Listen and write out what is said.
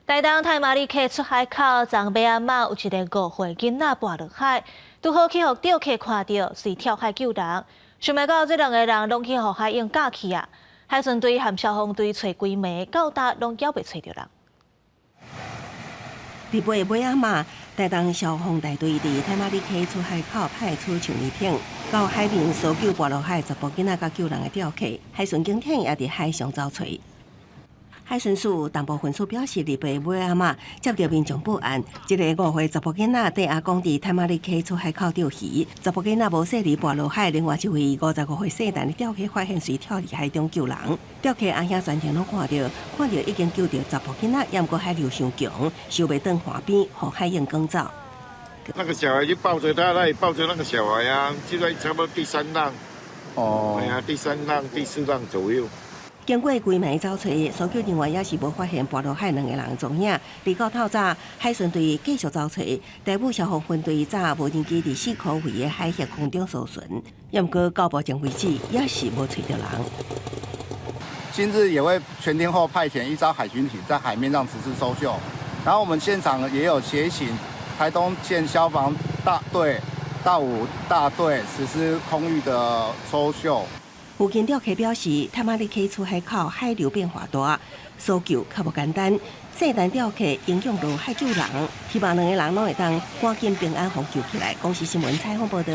台東太麻里溪出海口，昨暝仔晡有一个5歲囡仔跋落海，拄好去予釣客看著，隨跳海救人。想袂到這兩个人攏去予海湧咬去啊！海巡隊和消防隊揣幾暝，到今攏猶未揣著人。禮拜尾仔晡，台東消防大隊佇太麻里溪出海口派出長魚艇到海面搜救跋落海查埔囡仔佮救人的釣客，海巡警艇也佇海上走揣。海巡署東部分署表示，禮拜尾仔晡接著民眾報案，一个5歲查埔囡仔綴阿公佇太麻里溪出海口釣魚，查埔囡仔無細膩跋落海，另外一位55歲姓陳的釣客發現隨跳入海中救人，釣客阿兄全程攏看著，看著已經救著查埔囡仔，毋過海流傷強，收袂轉岸邊，予海湧捲走。那個小孩就抱著他，他也抱著那個小孩啊，就在差不多第三浪，哦，係啊，第三浪、第四浪左右。經過規暝走揣，搜救人員也是無發現跋落海兩个人蹤影。佇到透早，海巡隊繼續走揣，大武消防分隊載無人機佇四箍圍的海域空中搜尋，毋過到目前為止也是無揣著人。今日也會全天候派遣一艘海巡艇在海面上實施搜救，然後我們現場也有協請台東縣消防大隊、大武大隊實施空域的搜救。附近釣客表示，太麻里溪出海口海流變化大，搜救較無簡單。姓陳釣客英勇落海救人，希望兩个人攏會當趕緊平安予救起來。公視新聞採訪報導。